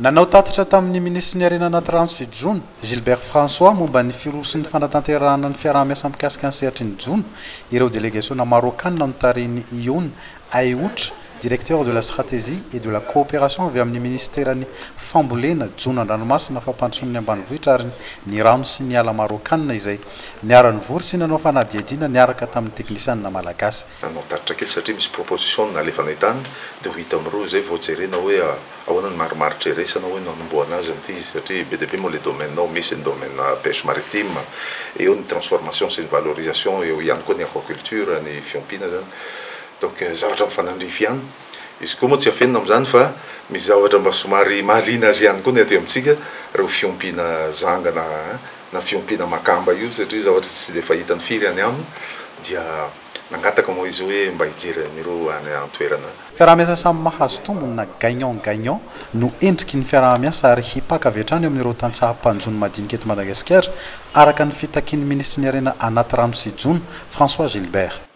Nanao tatitra tamin'ny minisitry ny Harena anaty rano sy jono, Gilbert François, momba ny firoson'ny fanatanterahana ny fiaraha-miasa mikasika ny sehatry ny jono ireo delegasiona marokanina notarihin'i Youn Aïouch, directeur de la stratégie et de la coopération avy amin'ny minisiteran'ny Fambolena, jono an-dranomasina, fampandrosoana ny ambanivohitra ary ny rano sy ny ala marokanina izay niara-nivory sy nanao fanadihadiana niaraka tamin'ny teknisianina malagasy. Nanao tatitra kely satria misy proposition nalefanay tany dia ho hita amin'ireo izay vao jerena hoe ahoana ny marimaritra iraisana hoe no hanombohana azy amin'ity izy satria be dia be moa ilay domaine ao, misy ny domaine pêche maritime, eo ny transformation sy ny valorisation, eo ihany koa ny aquaculture, ny fiompiana izany. Donc zavatra mifanandrify ihany. Izy koa moa tsy afenina amin'izany fa misy zavatra mba somary mahaliana azy ihany koa ny aty amintsika, ireo fiompiana zangana na fiompiana makamba io satria zavatra tsy dia fahitany firy any aminy dia nangataka moa izy hoe mba hijery an'ireo any an-toerana. Fiaraha-miasa samy mahazo tombony na gagnant-gagnant no endriky ny fiaraha-miasa ary hipaka avy hatrany eo amin'ireo tantsaha mpanjono madinika eto Madagasikara, araka ny fitakian'ny minisitry ny Harena anaty rano sy jono, François Gilbert.